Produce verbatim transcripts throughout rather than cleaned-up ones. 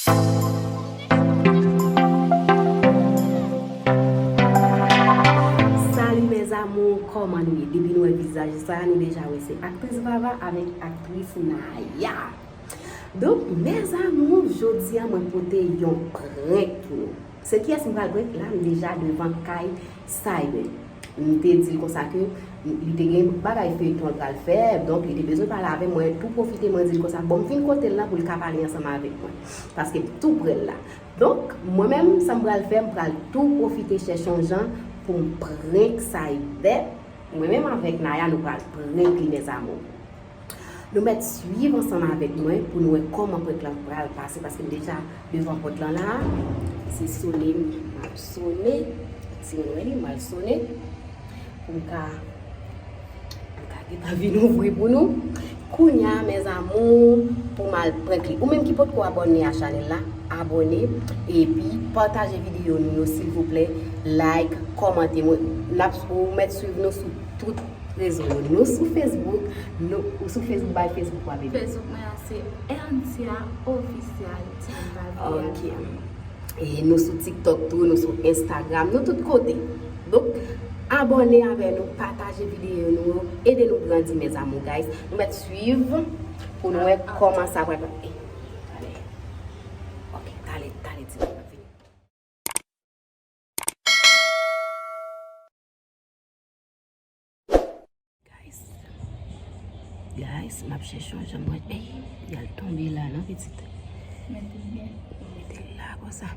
Salut mes amours, kòman nou ye? Depi nou wè vizaj sa, nou deja wè se aktris Vava avèk aktris Naya. Donk, mes amours, jodi a mwen pote yon prank pou nou. Se kiyès m pral prank la? M deja devan kay Cyber. M te di l konsa ke li te gen bagay feyton l pral fè, donk li te bezwen pale avè mwen. Tou pwofite mwen di l konsa, bon, m vin kote l la pou l ka pale ansanm avèk mwen. Paske m tou pre l la. Donk, mwen menm, sa m pral fè, m pral tou pwofite chèche yon jan pou m prank Cyber. Mwen menm avèk Naya, nou pral prank li, mes amours. Nou mèt swiv ansanm avèk mwen pou nou wè kòman prank lan pral pase, paske m deja devan pòt lan la. Se sone m ap sone. Timoun mwen li, m al sone pou m ka, pou m ka gentan vin ouvri pou nou. Kounye a, mes amours, pou m al prank li. Ou menm ki potko abòne a chanèl la, abòne, epi pataje videyo nou yo, silvouplè, like, kòmante. Mwen, n ap, ou mèt swiv nou sou tout rezo yo. Nou sou Facebook, nou, ou sou Facebook, bay Facebook ou a, bebe? Facebook mwen a se Erntia Official, ti moun pa bliye. Ok. E nou sou TikTok tou, nou sou Instagram, nou tout kote. Donk, abòne avè nou, pataje videyo nou yo, ede nou grandi, mes amours, guys. Nou mèt swiv pou nou wè kòman sa pral. Eh, talè. Ok, talè, talè, timoun, n ap vini. Guys. Guys, m ap chèche yon jan mwen. Ey, y al tonbe la, non, pitit? Mete l byen. Mete l la, konsa.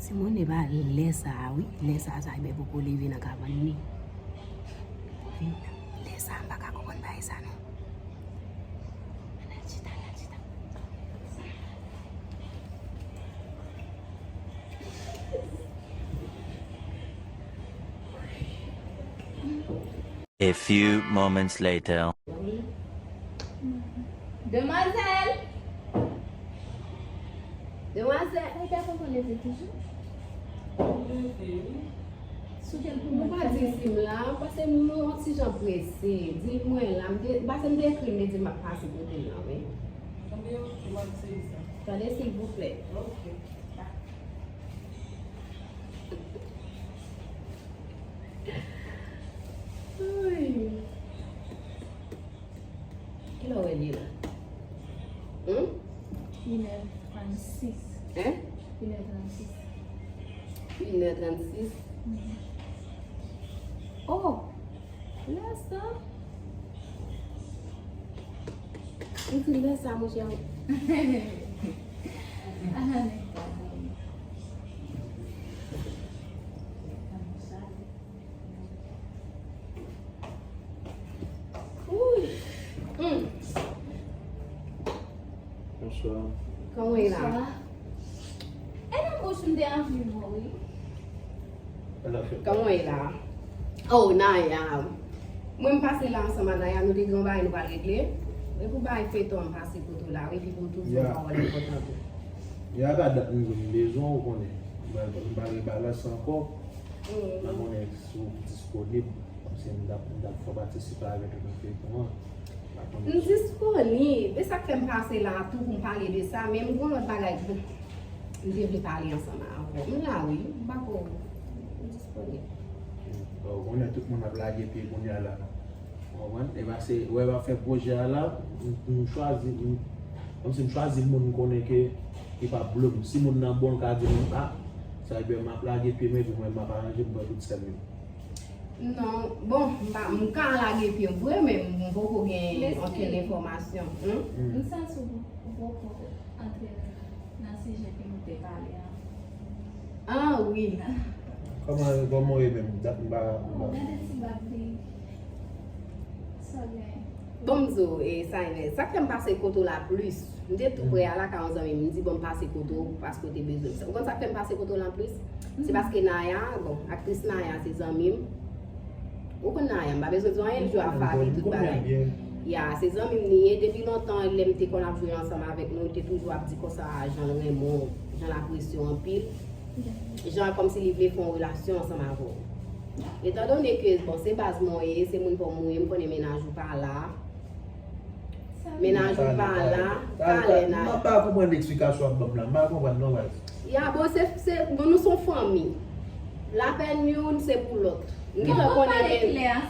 Timoun, e pa lè sa a, wi. Lè sa a, Cyber poko leve nan kabann li. Wi. Lè sa a, m pa ka konprann bagay sa, non. N al chita, n al chita. A few moments later. Demwazèl! Demwazèl! Ou pa konprann leve toujou? Sou kèl pou mwen pa di si m la, paske m yon ti jan prese. Di l mwen la, m te, paske m te ekri l, m te di m ap pase kote l la, wi. Tande, silvouplè. Kilè w wè li ye la? Hum? Inè trannsis. Hein? Inè trannsis. Inè trannsis? Mhm. Oh! Lè sa? Ou di lè sa, monchè. Ala nèg pa bon. Ouh. Hmm. Bonswa. Kòman w ye la? Bonswa. E nan bouch m te anvi wè w, wi. Kòman w ye la? Oh, Naya. Mwen m pase la ansanm a Naya, nou te gen yon bagay nou pral regle. E pou bagay feyton an m pase kote w la, wi, epi pou w toujou yon pawòl enpòtan tou. Ya, ka dat m di w m bezwen w, ou konnen. M pa, m pa gen balans ankò. Mm. M pa konnen si w disponib, kòmsi m t ap, m t ap fè patisipe avèk nou nan feyton an. M disponib. E sa k fè m pase la a tou pou m pale de sa, men m gen yon lòt bagay m te vle pale ansanm avè w. M la wi, m pa ko, m disponib. Bon, ou konnen tout moun ap lage pye kounye a la. Ou konprann? E pase, wè, m ap fè pwojè a la, m, m chwazi, m, kòmsi m chwazi moun m konnen ke li p ap blow m. Si moun nan bon, l ka di m, a, sa vle di m ap lage pye m epi mwen, m ap aranje m pran tout sèl yo. Non, bon, m pa, m ka lage pye m vre, men m poko gen okenn enfòmasyon. Hmm? M santi w, ou poko antre nan sijè ke nou te pale a. Ah, wi. Kòman, kòman w ye menm? Dat m pa, m pa. Gade ti bab li. Sa gen. Bon, m di w, e, Saynè, sa k fè m pase kote w la plis. M te tou prè a lakay yon zanmi m, m di, bon, m pase kote w, paske w te bezwen m. Ou konn sa k fè m pase kote w la plis? Se paske Naya, bon, aktris Naya, se zanmi m. Ou konn Naya, m pa bezwen di w anyen, l jwe a Faby, tout bagay. Ya, se zanmi m li ye, depi lontan, lè m te konn ap jwe ansanm avèk nou, li te toujou ap di konsa, jan l renmen w, jan l apresye w anpil. Jan kòmsi li vle fè yon relasyon ansanm avè w. Etandone ke, bon, se baz mwen w ye, se moun pa m ou ye, m konnen mennaj ou pa la. Sa Mennaj ou pa la, talè Naya. M pa konprann eksplikasyon w ap ban m la. M pa konprann non, baz. Ya, bon, se, se, bon, nou se yon fanmi. Lapèn youn, se pou lòt. M gentan konnen men.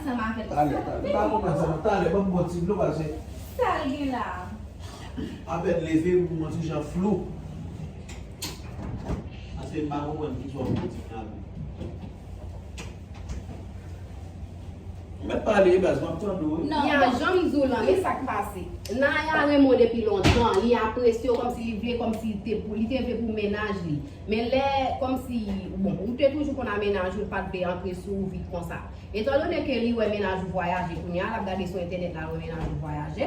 Talè, talè. M pa konprann sa non. Talè, ban m bon ti dlo, paske sa l gen la. Apèn leve, m yon ti jan flou. Paske m pa konprann kisa w ap di la. Ou mèt pale, baz, m ap tande w, wi. Non, ya, bon. Jan m di w lan, men sa k pase. Naya renmen w depi lontan, li apresye w kòmsi li vle, kòmsi li te pou, li te vle pou mennaj li. Men lè, kòmsi, bon, ou te toujou konn a mennaj ou, l pa t vle antre sou ou vit konsa. Etandone ke li wè mennaj ou vwayaje, kounye a, l ap gade sou entènèt la, l wè mennaj ou vwayaje.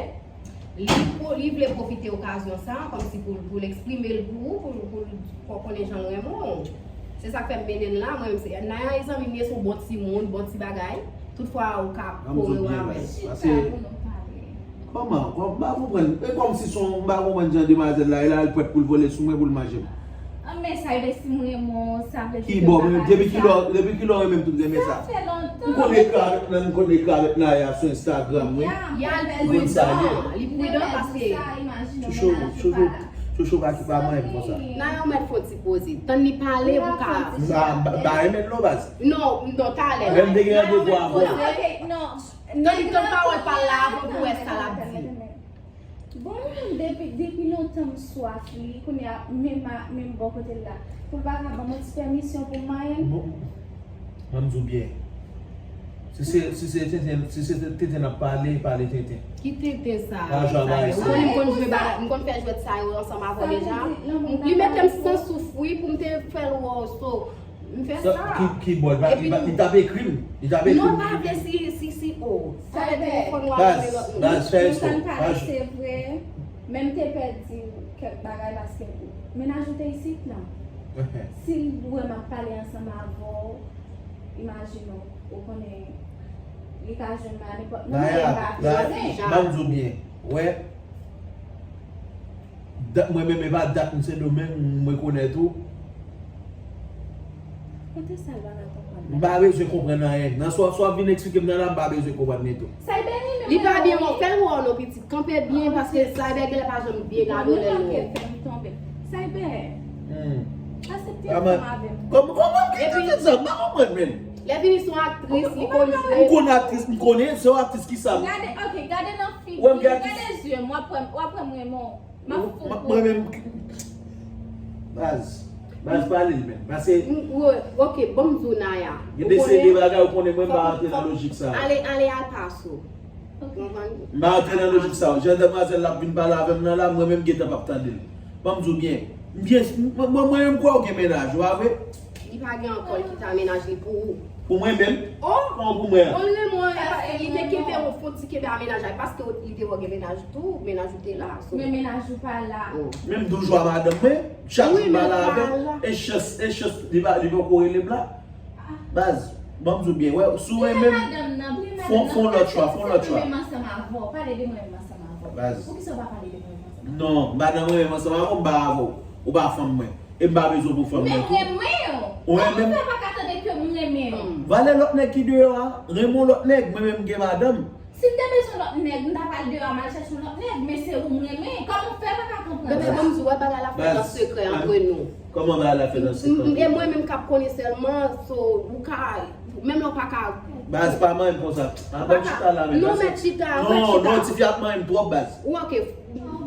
Li, pou, li vle pwofite okazyon sa a, kòmsi pou, pou l eksprime l pou ou, pou, pou l fè w konnen jan l renmen w. Se sa k fè m mennen l la, mwen menm se, Naya e zanmi m ye, se yon bon timoun, bon ti bagay. Toutfwa ou ka kore w avè l. Chita pou nou pale. Kòman, kòman, m pa konprann. E kòmsi se yon, m pa konprann jan demwazèl la, e la, l prèt pou l vole sou mwen, pou l manje m. An, men sa, e si m renmen w, sa vle di ke m pa ka fè sa. Ki bò, depi kilè, depi kilè w renmen m, tout renmen sa. Sa fè lontan. M konn ekri avèk, m konn ekri avèk Naya sou Instagram, wi. Ya, li pridan, li pridan paske Chouchou, chouchou, chouchou pa ki pa manyen m konsa. Naya, ou mèt fè yon ti poze. Tann li pale pou ka. M pa, m pa, m pa renmen l non, baz. Non, non, talè. Lè m te gen randevou avè w. Ok, non. Tann li, tann pawòl pa l la avan pou wè sa l ap di. Bon, mwen menm depi, depi lontan m swaf li, kounye a, menm a, menm bò kote l la. Pou l pa ka ban m yon ti pèmisyon pou m manyen l? Bon, ban m di w byen. Si se, si se tenten, si se tenten n ap pale, pale tenten. Ki tenten sa? Pa jwe a bagay sa. Ou konnen m konn jwe bagay, m konn fè jwèt sa yo ansanm avè w deja. Li mete m san soufri pou m te fè l wè w, so, m fè sa. Ki, ki bò? Li pa, li t ap ekri m. Li t ap ekri m. Non, pa vle si, si, si, o. Sa vle telefòn w ap rele lòt moun. Baz, baz, fè espò. Pa jwe. Se vre, men m te pè di w kèk bagay paske mennaj ou te isit lan. Si l wè m ap pale ansanm avè w, imajine w, ou konnen li ka jwenn mwen a nenpòt moman, e m pa konnen. Ban m di w byen. Wè, dat mwen menm, e pa dat m Sendomeng, m rekonèt ou. Kote sa l pa ka konprann la? M pa bezwen konprann anyen. Nan sa, sa w ap vin eksplike m nan la, m pa bezwen konprann li tou. Sa l beni menm. Li pa byen, w fè l wè w non, pitit. Kanpe byen, paske Cyber genlè pa janm byen gade w lè l wè w. Cyber. Asepte ansanm avè m. Kòman, kòman ki tèt sa? M pa konprann, men. Lè vini se yon aktris, li konn jwe. M konn aktris, m konnen, se yon aktris ki sa? Gade, ok, gade nan figi m, gade zye m, w ap wè m, w ap wè m renmen w. M ap fou pou ou. Mwen menm, baz, baz, pale l menm. Paske. Ok, ban m di w, Naya. Gen de seri de bagay ou konnen mwen, m pa rantre nan lojik sa. Ale, ale al paso. Konprann? M pa rantre nan lojik sa. Jan demwazèl la ap vin pale avè m nan la, mwen menm gentan p ap tande l. Ban m di w byen. M byen, mwen, mwen, mwen menm kwè w gen mennaj, ou pa vre? Li pa gen ankò, li kite a mennaj li pou ou. Pou mwen menm? Oh! Kòman pou mwen an? Bon, li renmen w, e pa, li te kenbe w, fon ti kenbe a mennaj la, e paske li te wè w gen mennaj tou, mennaj ou te la. Men mennaj ou pa la. Menm doujou a madanm mwen, chak jou m pale avè l, e chans, e chans, li pa, li poko rele m la. Baz, ban m di w byen, wè, si w renmen m, fon, fon lòt chwa, fon lòt chwa. Pale de mwen menm ansanm avè w. Baz. Poukisa w pa pale de mwen menm ansanm avè w? Non, m pa nan mwen menm ansanm avè w, m pa avè w. Ou pa fanm mwen. E m pa bezwen pou fanm mwen tou. Men m renmen w. Ou renmen m? Kòman fè pa ka tande ke m renmen w? Valè lòt nèg ki deyò a, renmen w lòt nèg, mwen menm m gen madanm. Si m te bezwen lòt nèg, m ta pral deyò a m al chèche yon lòt nèg, men se ou m renmen. Kòman fè pa ka konprann sa? Bebe, ban m di w, wè bagay la fèt an sekrè antre nou. Kòman bagay la fèt an sekrè? E mwen menm k ap konnen sèlman, so, ou ka, menm lè w pa ka. Baz, pa manyen m konsa. A, ban m chita la menm. Non, mèt chita, non, mèt chita. Non, non, tifi ap manyen m twòp, baz. Ou ok.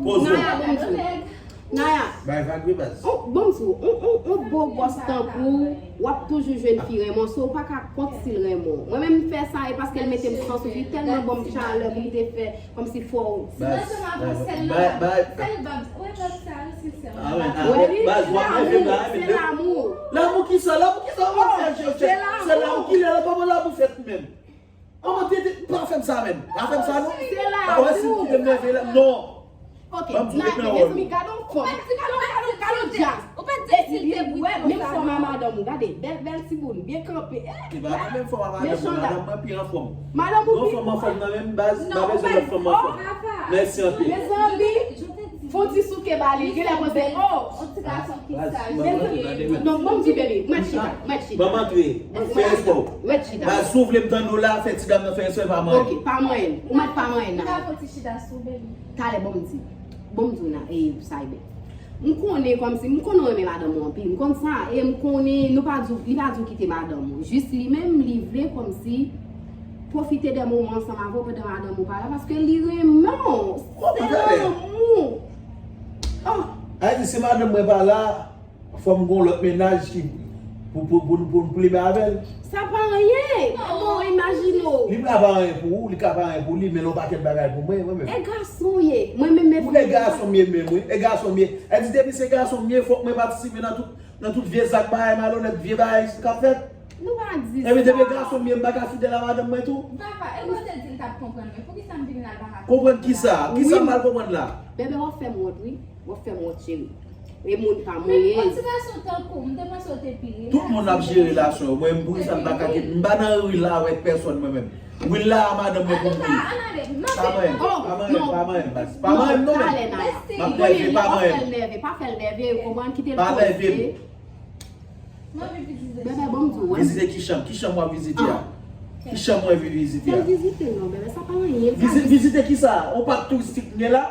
Poze w. Naya, ban m di w. Naya. Bay vag wi, baz. Bon, m di w, on, on, on bo bòs tankou w, w ap toujou jwenn fi renmen w, so w pa ka kont si l renmen w. Mwen menm m fè sa, e paske l mete m san soufri, tèlman ban m chalè pou m te fè kòmsi fò w. Baz, baz, bay, bay. Sèl vag, wè vag sa yo, sensèman. Baz, w ap renmen m la, renmen m. Se lanmou. Lanmou kisa? Lanmou kisa? Ou konn fè jè, jè. Se lanmou. Kilè la, kòman lanmou fèt menm? Kòman tete, pa fè m sa menm. Pa fè m sa non. Se lanmou. Ou wè si m kite m nève la, non. Ok, Naya, mezanmi, gade yon fanm. Gade yon, gade yon, gade yon djaz. Ou pa di si l te bwè menm fòm a madanm ou, gade, bèl, bèl timoun, byen kanpe. Eh, e pa menm fòm a madanm mwen, madanm mwen pi anfòm. Madanm ou pi. Yon fanm anfòm nan menm baz, m pa bezwen lòt fanm anfòm. Mèsi anpil. Mezanmi, fon ti souke ba li, genlè panse, oh. Baz, manman, tande, mwen. Non, ban m di, baby. Mwen chita, mwen chita. Manman, tre. Fè respè w. Mwen chita. Baz, si w vle m tande w la, fè ti dam nan fè respè, pa manyen. Ok, pa manyen. Ou mèt pa manyen nan. Ou ka fè ti chita sou, baby. Talè, ban m di. Ban m di w nan, e, Cyber. M konnen kòmsi, m konnen w renmen madanm ou anpil. M konn sa, e m konnen nou pa di w, li pa di w kite madanm ou. Jis li menm, li vle kòmsi pwofite de moman ansanm avè w pandan madanm ou pa la, paske li renmen w. Se lanmou. Oh. Sa vle di, si madanm mwen pa la, fò m gon lòt mennaj ki pou, pou, pou, pou m plimen avè l. Sa pa anyen. Bon, imajine w. Li pa pa anyen pou ou, li ka pa anyen pou li, men l on pakèt bagay pou mwen, mwen menm. E gason w ye. Mwen menm, men. Ou e gason m ye menm, wi. E gason m ye. E di depi se gason m ye, fòk mwen patisipe nan tout, nan tout vye zak bagay malonèt, vye bagay k ap fèt. Nou pa di sa. Epi depi gason m ye, m pa ka fidèl a madanm mwen tou. Papa, e mwen te di l t ap konprann mwen. Poukisa m vin la, l pa ka konprann? Konprann kisa? Kisa m mal konprann la? Bebe, w ap fè m wont, wi. W ap fè m wont, cheri. E moun pa m ou ye. Yon ti gason tankou w, m te panse w te pi rilaks. Tout moun ap jere relasyon yo. Mwen menm, poukisa m pa ka kite? M pa nan ri la avèk pèsòn, mwen menm. Wi la, madanm mwen pou m ri. Pa manyen, pa manyen, pa manyen, baz. Pa manyen, non, men. M ap nève, pa manyen. Pa fè l nève, pa fè l nève, ou konprann, kite l poze. Pa nève m. Bebe, ban m di w, wè. Vizite ki chanm? Ki chanm w ap vizite a? Ki chanm w anvi vizite a? Fè l vizite non, bebe, sa pa anyen. Vizite, vizite kisa? On pak touristik m ye la?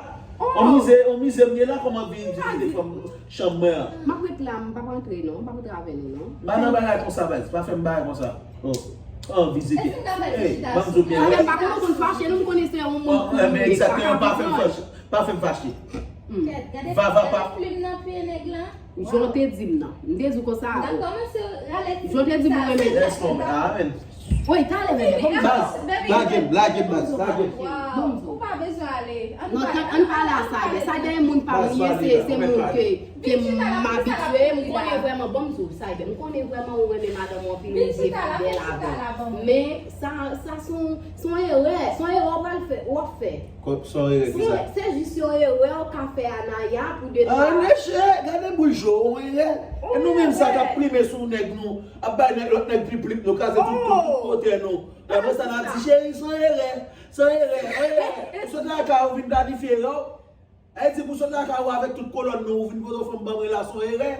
On mize, on mize m ye la, kòman vin vizite fanm chanm mwen an? M ap ret la, m p ap antre non, m p ap antre avè nou non. M pa nan bagay konsa, baz, pa fè m bagay konsa. Oh. An vizite. Ey, ban m di w byen. Mwen menm pa konn, konn fache non, m konnen se yon moun. Ebyen, egzakteman, pa fè m fache. Pa fè m fache. Kèt, gade, gade plim nan pye nèg la. Jan w te di m nan. M te di w konsa avan. Jan w te di m ou renmen. Woy, talè, bebe. Baz, lage m, lage m, baz, lage m. Ou pa bezwen ale. Non, ann pale a Cyber. Cyber e moun pa m li ye, se, se moun ke, ke m abitye. M konnen vrèman, ban m di w, Cyber. M konnen vrèman ou renmen madanm ou anpil, ou vle fidèl avè l. Men, sa, sa se yon, se yon erè. Se yon erè w pral fè, w ap fè. Kò, sa w erè ki sa? Se jis yon erè w ka fè a Naya pou de twa. An eche, gade bouch ou, yon erè. E nou menm sa k ap plimen sou nèg nou, ap bay nèg, lòt nèg pliplip nou, kraze tout, tout, tout kote nou. Apre sa n ap di, cheri, se yon erè, se yon erè, yon erè. Ou sot lakay ou vin planifye erè w. Sa vle di pou sot lakay ou avèk tout kolòn nou, ou vin pote yon fanm ban mwen la, se yon erè.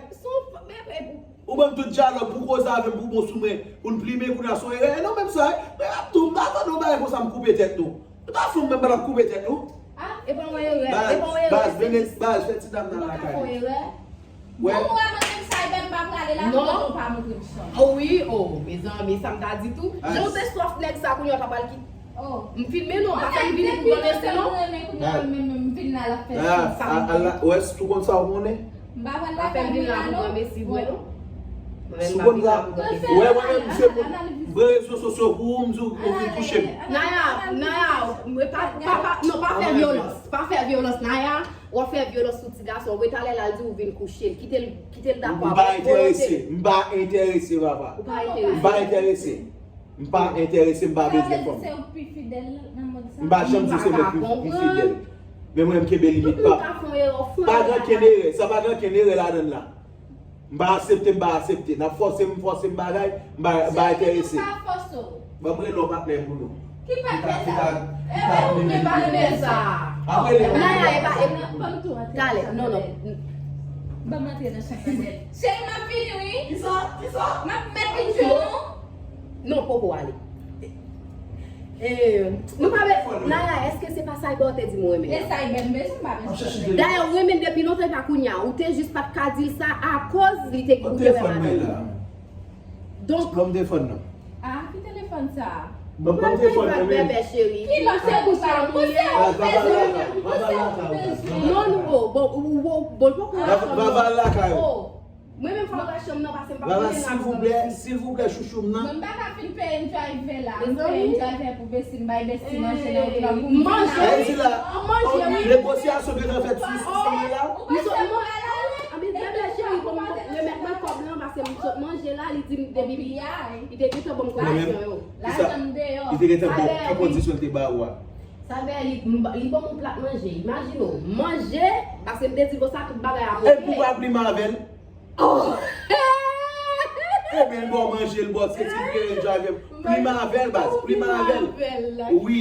Ou ban m tout dyalòg pou koze avè m, pou bon sou mwen, pou n plimen, kounye a se yon erè. E nou menm sa, men m ap di w, m pa tande yon bagay konsa m koupe tèt nou. Nou ta fou, m menm m ap koupe tèt nou. Ah, e pa yon erè, e pa yon erè. Baz, baz, vini, baz, fè ti dam nan lakay li. Wè. Bon, ou wè mwen menm sa, e ben m pa prale la, non, pou ou pa montre m chanm. Oh wi, oh, mezanmi, sa m ta di tou. Jan w te swaf nèg sa, kounye a w ta pral kite. Oh. M filme non, pa fè m vini pou gade se non. Mwen menm, kounye a, mwen menm, m vin la, l ap fè sa. Wè, si w konn sa w konnen. M pa pral la fè m vin la pou granmesi vre non. Mwen menm m pa vin la pou granmesi. Wè, mwen menm, se pou m pran rezo sosyo pou ou, m di w, ou vin kouche m. Naya, Naya, mwen pa, pa, pa, non, pa fè vyolans. Pa fè vyolans, Naya. W ap fè vyolans sou ti gason. Wè talè la, l di w vin kouche l. Kite l, kite l dakò avè w. M pa enterese. M pa enterese, papa. Ou pa enterese. M pa enterese. M pa enterese, m pa bezwen fanm. M pa janm di w se mwen ki pi fidèl. Men mwen, m kenbe limit pa m. Pa gen okenn erè. Sa pa gen okenn erè ladann la. M pa aksepte, m pa aksepte. N ap fòse m, fòse m bagay, m pa, m pa enterese. Ban m rele yon patnè pou nou. Ki patnè sa? E, e, ou gen patnè sa. Naya, e pa, e, talè, non, non. Ban m antre nan chanm nan. Cheri, m ap vini, wi. Kisa? Kisa? M ap mèt vin jwenn ou. Non, poko ale. E, nou pa be-, Naya, èske se pa Cyber ou te di m ou renmen an? E Cyber m bezwen, m pa bezwen. Dayè, ou renmen l depi lontan, e pa kounye a. Ou te jis pa t ka di l sa akoz li te, ou te wè madanm li. Donk, ban m telefòn nan. Ah, ki telefòn sa? Ban m telefòn nan, bebe cheri. Ki lòt se pou sa? Ou se ou bezwen. Non, non, bon, bon, bon, bon, bon, bon. Va, va, va lakay ou. Mwen menm fò m wè chanm nan, paske m pa konnen la pou granmesi. Silvouplè, silvouplè, chouchou m nan. Mwen m pa ka fin peye yon drivè la. M peye yon drivè pou Besi, m bay Besi manje nan wout la pou m vin la. Manje, wi. An manje, wi. Negosyasyon gentan fèt sou, sou, sou li la. Ou pa sèl mwen la. Anben, bebe cheri, bon, remèt mwen kòb lan, paske m sot manje la, li di m depi, li te gentan ban m koleksyon yo. Lajan m deyò. Li te gentan bon, ki kondisyon li te ba ou a? Sa vle li, li ban m yon plat manje. Imajine w, manje, paske m te di konsa tout bagay ap oke. Epi w pa plimen avè l? Oh! Ebyen, l ba w manje, l ba w seti, l peye l, drive. Plimen avè l, baz, plimen avè l. Wi.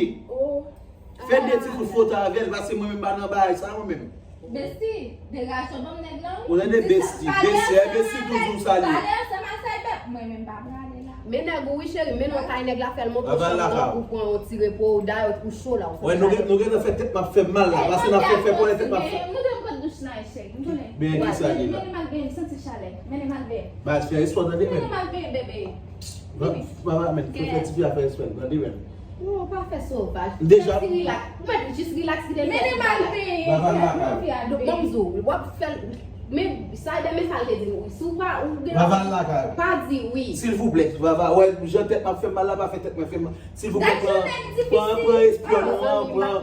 Fè de ti kout foto avè l, paske mwen menm pa nan bagay sa, mwen menm. Besti, degaje w ban m nèg lan wi. Ou tande besti, besti, e besti toujou sa li ye. Pale ansanm a Cyber. Mwen menm pa prale la. Men nèg ou wi cheri, men non kay nèg la fè l monte w chanm nan ou pran yon ti repo, dayè ou cho la ou santi chalè. Wè, nou gen, nou gen nan fè tèt m ap fè m mal la, paske n ap fè, fè konnen tèt m ap fè. Mwen te pran douch nan echèk, m konnen. Men ki sa li la? Mennen m al benyen, m santi chalè. Mennen m al benyen. Baz, fè espò tande men. Mennen m al benyen, bebe. Vini. Mama, men, fè, fè tifi a fè espò, tande men. Non, pa fè sovaj. Deja. Fè ti rilaks. Ou mèt jis rilaks kite l fè ti bagay. Mennen m al benyen. Vava lakay. Donk, ban m di w, w ap fè l, men, sa, men sa l te di m wi. Si w pa, ou gen. Vava lakay. Pa di wi. Silvouplè, Vava, wè, jan tèt m ap fè m mal la, pa fè tèt mwen fè m mal. Silvouplè, pran, pran, pran espyon nou an, pran,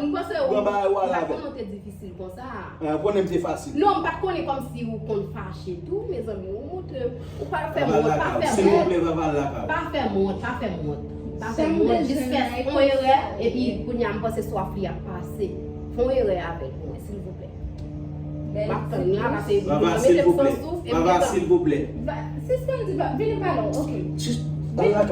pran bagay w al avè l. Difisil konsa. Ah, konnen m te fasil. Non, m pa t konnen kòmsi ou konn fache tou, mezanmi. Ou montre, ou pa fè m wont, pa fè m wont. Silvouplè, Vava lakay. Pa fè m wont, pa fè m wont. Pa fè m wont, jis fè yon erè, epi kounye a m panse swaf li ap pase. Fè yon erè avè l pou mwen, silvouplè. M ap tann la, paske Vava, silvouplè. Vava, silvouplè. Sispann di, vini pale, ok. Vini. Ay, ay, ay,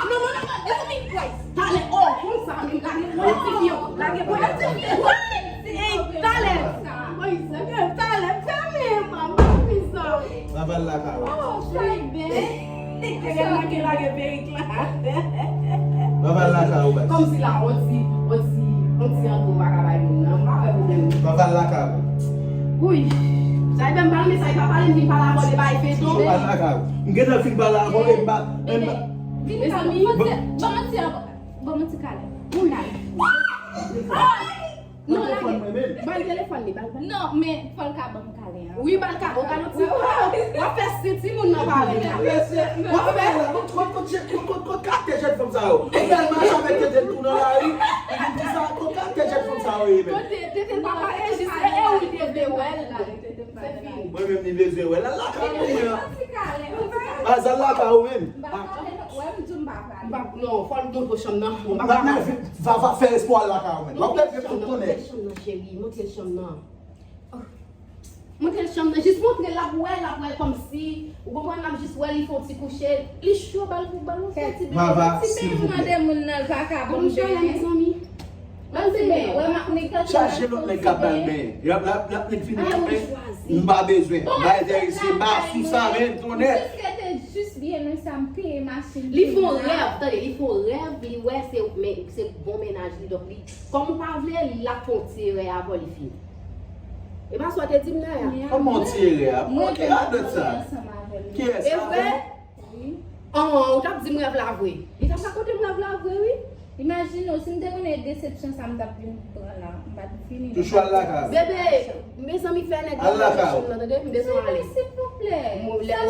non, non, non, non, mezanmi, wè. Talè, oh, konsa menm, lage pwen ti fi yo, lage pwen ti fi yo. Ey, talè. Ey, talè, talè, m fèmen, manman, konsa. Vava lakay ou. Oh, Cyber. Te gen mwen ki lage perik la. Vava lakay ou, baz. Kòmsi la, on ti, on ti, on ti antre ou pa ka bay moun nan, m pa wè pwoblèm. Vava lakay ou. Wi. Cyber, m pa renmen sa, li pa pale, m vin pale avè w de bay feyton. Vava lakay ou. M gentan fin pale avè w, e m pa, e m pa. Vini pale, ban m ti anba. Ban m yon ti kalen. Kalen. Non, lage. Ba l telefòn li, ba l, ba l. Non, men fò l ka ban m kalen an. Wi, ba l kalen. Ou ka yon ti, w ap fè si timoun nan parèy la. W ap fè. Kot, kot, kot, kot, kot, kot, kot karakte jèn fanm sa yo? Ou bèl mache avèk tete l tou nan lari. Ou vin di sa, kot karakte jèn fanm sa yo ye menm? Kote tete l pa pale, jis e ou te vle wè l la. Mwen menm li bezwen wè l. Al lakay ou mwen an. Baz, al lakay ou menm. M pa prale, wè m di w m pa prale. M pa, non, fò l montre w chanm nan. M pa prale. Vava fè espwa al lakay ou menm. W ap leve tout konnen. Montre l chanm nan, cheri, montre l chanm nan. Montre l chanm nan, jis montre l, l ap wè, l ap wè kòmsi, ou konprann, l ap jis wè, li fè yon ti kouche, li cho, ba l, ba l yon ti benyen, ti benyen. Mande moun nan, l pa ka ban m benyen. Ban m ti benyen, wè, m ap nèg chache lòt nèg k ap ba l benyen. L ap, l ap, l ap nèg vini, m pa bezwen. M pa enterese, m pa sou sa menm, tonnè. Jiske te jis byen lwen sa, m peye machin. Li fè yon rèv, tande, li fè yon rèv, li wè se, men, se bon mennaj li, donk li, kòm ou pa vle, l ap fè yon ti erè avè w, li fini. E pa sa w te di m, Naya? Kòman yon ti erè a? Ok, a dwèt sa. Kiyès? E vre? Wi. An, ou t ap di m rèv la vre. Li t ap rakonte m rèv la vre, wi. Imajine w, si m te konnen desepsyon sa m t ap vin pran la, m pa t vini non. Toujou al lakay ou. Bebe, mezanmi, fè nèg yo mete chanm nan, tande? M bezwen ale. Silvouplè.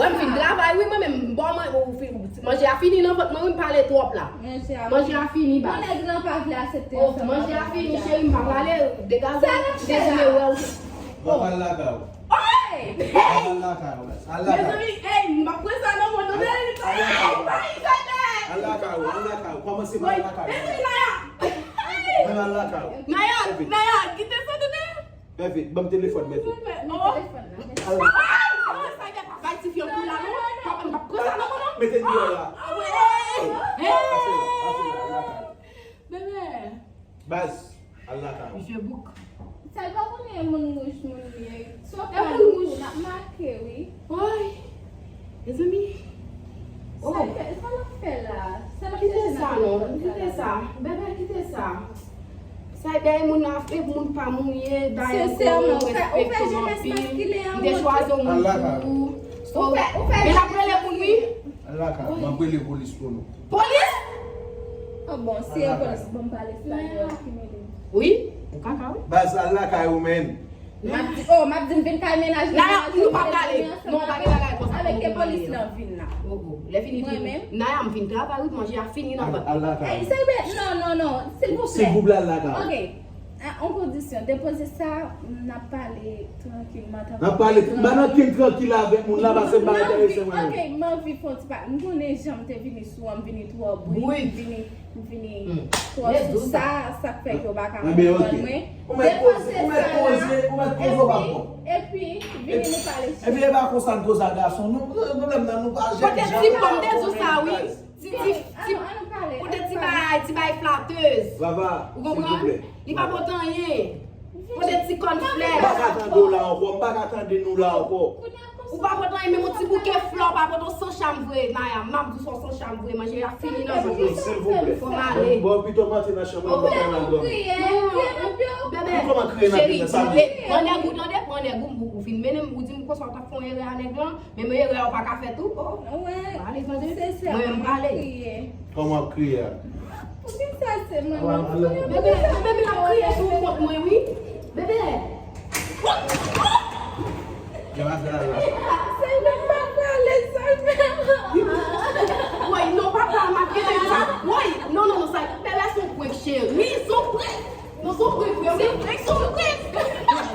Wè m fin travay, wi, mwen menm, m bon, mwen, ou fin, manje a fini nan vant mwen, wi, m pale twòp la. Manje a fini, baz. Manje a fini, cheri, m pa prale, degaje w, m dezole wè w. Bon, al lakay ou. Al lakay ou, baz. Al lakay ou. Mezanmi, ey, m ap pran sa nan men w, tande? Al lakay ou. Al lakay ou, al lakay ou. Kòmanse pa al lakay ou. Mezanmi, Naya. Mwen al lakay ou. Naya, Naya, kite sa, tande? Mèvi, ban m telefòn, Mèvi. Silvouplè, non. Al lakay ou. Ay, sa y ap bay ti fi an kou la, non? Papa, m ap pran sa nan men w, non. Mete deyò la. Pase la, pase la, al lakay ou. Bebe. Baz, al lakay ou. Misye bouk. Sa l pa konnen e moun wouj moun ye. Si w ap pale moun wouj, l ap make, wi. Woy. Mezanmi. Sa l fè, sa l ap fè la? Sa l ap chèche nan telefòn sa la? Kite sa, non. Kite sa. Bebe, kite sa. Sa e dèyè moun nan, e moun pa moun ye, dayè m konnen w respekte m anpil. M te chwazi w moun pou ou. Ou fè, ou fè. Men l ap rele moun, wi. Al lakay ou, m ap rele polis pou nou. Polis? Ah bon, si e polis, ban m pale espanyòl, ki mele. Wi, ou kaka, wi. Baz, al lakay ou, menn. M ap di, oh, m ap di m vin kay mennaj mwen. Naya, nou pa prale. Non, pa gen bagay konsa. Avèk ke polis lan vin la. Oh, oh. Lè fini, Naya, m vin travay, wi, manje a fini nan vant. Al lakay ou. Ey, Cyber, non, non, non, silvouplè. Silvouplè, al lakay ou. Ok. A, an kondisyon, depoze sa, n ap pale trankilman, tankou. N ap pale, m pa nan ken trankil avèk moun la, paske m pa enterese mwen menm. Ok, m anvi fè yon ti pa, m konnen jan m te vini sou an, m vini twò bri, m vini, m vini twò sou sa, sa k fè ke w pa ka konprann mwen. Depoze sa la, epi, epi, vini nou pale. Epi, e pa konsa n koze a gason, nou, pwoblèm nan, nou pa jèn jan. Pote ti pòm de di w sa, wi. Ti, ti, ti, pote ti bagay, ti bagay flatèz. Vava, silvouplè. Ou konprann? Li pa pote anyen. Pote ti kòn flè. M pa ka tande w la ankò, m pa ka tande nou la ankò. Ou pa pote anyen, menm yon ti bouke flè, ou pa pote yon san cham vre, Naya. M ap di w se yon san cham vre, manje a fini nan vant mwen. Silvouplè. Fò m ale. Bon, pito m antre nan chanm mwen, mwen pral dòmi. Bebe, cheri, pran nèg ou tande, pran nèg ou, m, ou fin mennen m, ou di m konsa w t ap fè yon erè a nèg lan, menm erè a w pa ka fè tou. Oh. Mwen menm m prale. Kòman w ap kriye a? Poukisa se mwen menm? Bebe, bebe, l ap kriye sou kont mwen, wi. Bebe. Gen afè la la. Simon pa prale, Simon. Woy, non, papa, m ap kite sa. Woy, non, non, non, sa, bebe, se yon prank, cheri. Se yon prank. Non, se yon prank, wi, se yon prank, se yon prank.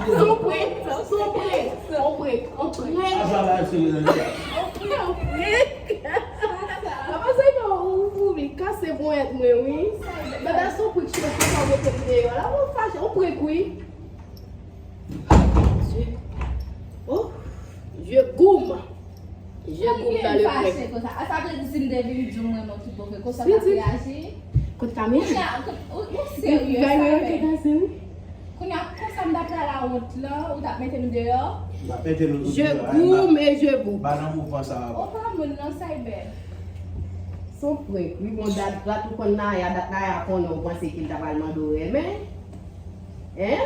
Se yon prank, se yon prank, se yon prank. Asa la, se yon prank. Apa sa pa ou, ou vin kase ponyèt mwen, wi. Bebe, se yon prank, cheri, se pa mete m deyò. La, mwen fache, yon prank, wi. Oh, je goum. Je goum dans le prank. Fache konsa. A sa vle di si m te vin di w mwen non tout bon vre, konsa w t ap reyaji? Kot kamera? Kounye a, ou, ou serye, Simon? Kounye a, konsa m t ap pral la wont lan, ou t ap mete m deyò? M ap mete nou tout deyò. Je goum et je goum. Ba nan mouvman sa a. Ou pa moun non, Cyber. Se yon prank, wi, bon, dat, dat ou konn Naya, dat Naya konnen ou panse ke l ta pral mande w renmen. Hein?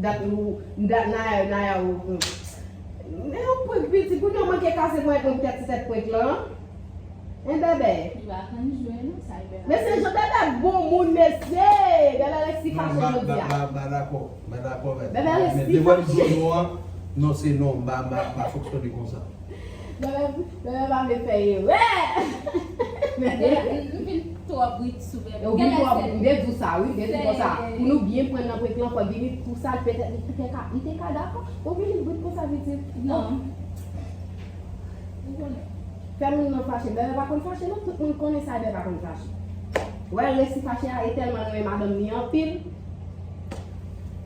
Dat ou, dat Naya, Naya ou, men yon prank piti, kounye a w manke kase ponyèt mwen pou tèt ti tèt prank lan. Hein, bebe? Li pa konn jwe non, Cyber. Mesye, jan bebe bon moun, mesye. Bebe resi fache jodi a. Non, m pa, m pa, m pa dakò. M pa dakò, men. Bebe resi fache. Devan li di w non an, non, se non, m pa, m pa, m pa fonksyone konsa. Bebe, bebe pa vle fè erè. M vin twò brit sou bebe. Ou vin twò brit, m te di w sa, wi, m te di w konsa. Pou nou byen pran nan prank lan, fò l vini tou sal, petèt li te ka, li te ka dakò. Ou vini brit konsa, pitit. Non. Ou konnen. Fè moun nan fache. Bebe pa konn fache, non. Tout moun konnen sa, bebe pa konn fache. Wè, l resi fache a, e tèlman l renmen madanm li anpil.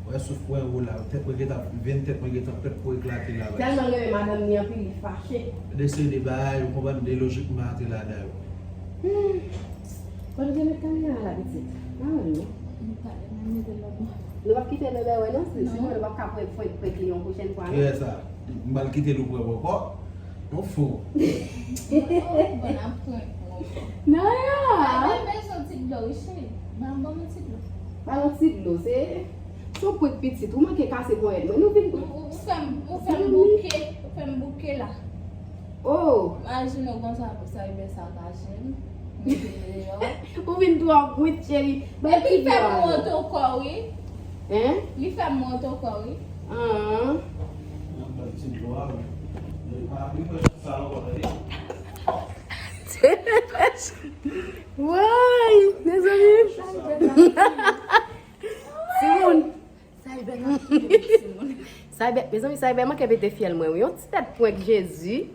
Wè souf mwen ou la, tèt mwen gentan, venn tèt mwen gentan prèt pou eklate la, baz. Tèlman l renmen madanm li anpil, li fache. De seri de bagay, ou konprann, de lojik m pa antre ladan yo. Hmm. Bon, nou te met kamera la, pitit. Pa wè l, non. Nou pa, nou mete l lòt bò. Nou p ap kite bebe wè, non, si, si nou p ap ka prank, prank, prank li yon pwochèn fwa, non? Kiyès sa? M pral kite l ou prank ankò? Nou fou. Oh, bon, ap prank ou ankò. Naya! Ay, men bezwen ti dlo, wi, cheri. Ban, ban mwen ti dlo. Ba yon ti dlo, se, se yon prank pitit. Ou manke kase ponyèt mwen. Nou vin. Ou, ou, ou fè m, ou fè m bouke, ou fè m bouke la. Oh! Imajine w konsa pou sa, e byen sa kache m. Mete m deyò. Ou vin twò kwit, cheri. Epi l fè m wont ankò, wi. Hein? Li fè m wont ankò, wi. An. Woy, mezanmi. Timoun. Cyber, mezanmi, Cyber manke pete fyèl mwen, wi. Yon ti tèt prank, Jezi.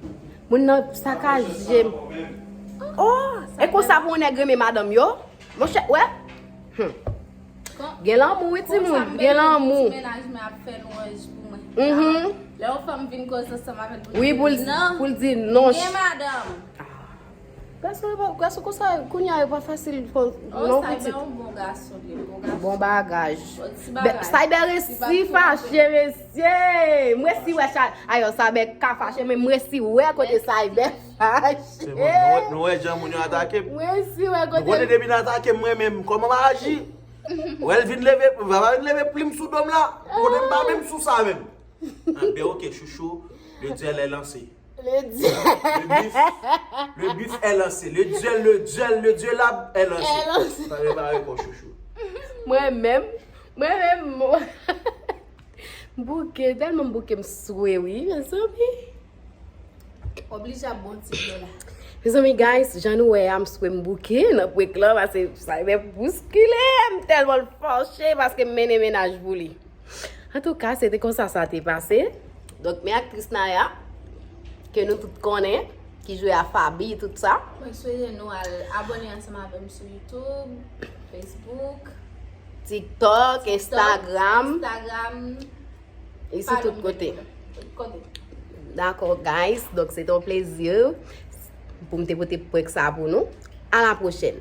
Moun nan sakaje m. Oh, e konsa pou yon nèg renmen madanm yo? Monchè, wè. Hmm. Gen lanmou, wi, timoun. Gen lanmou. Ti mennaj mwen ap fè lwanj pou mwen. Mhm. Lè yon fanm vin koze ansanm avè l, pou l di non. Wi, pou l, pou l di non. Gen madanm. Gras ou, gras ou konsa, kounye a yo pa fasil, non, pitit. Oh, Cyber yon bon gason, li bon gason. Bon bagaj. Bon ti bagay. Cyber resi fache, mesye. M resi wè, ayò, Cyber ka fache, men m resi wè kote Cyber fache. Se bon, nou wè, nou wè jan moun yo atake m. M resi wè kote. Nou konnen depi n atake m, mwen menm, kòman m aji? Wè l vin leve, va vin leve plim sou do m la. Kote m pa menm sou sa menm. Ah, ben, ok, chouchou, le duel est lancé. Le duel. Le bif, le bif est lancé. Le duel, le duel, le duelab est lancé. Est lancé. Sa prepare kò chouchou. Mwen menm, mwen menm, m bouke, tèlman m bouke, m swe, wi, mezanmi. Oblije ap bon ti dlo la. Mezanmi, guys, jan nou wè a, m swe, m bouke nan prank lan, paske sa fè bouskile, m tèlman l fache, paske m mennen mennaj pou li. Antouka, se te konsa sa te pase. Donk, men aktris Naya, ke nou tout konnen, ki jwe a Faby, tout sa. Mwen swete nou al abòne ansanm avè m sou YouTube, Facebook, TikTok, TikTok, Instagram. Instagram. E sou tout kote. Tout kote. Dakò, guys. Donk, se te yon plezi pou m te pote prank sa pou nou. A la pwochèn.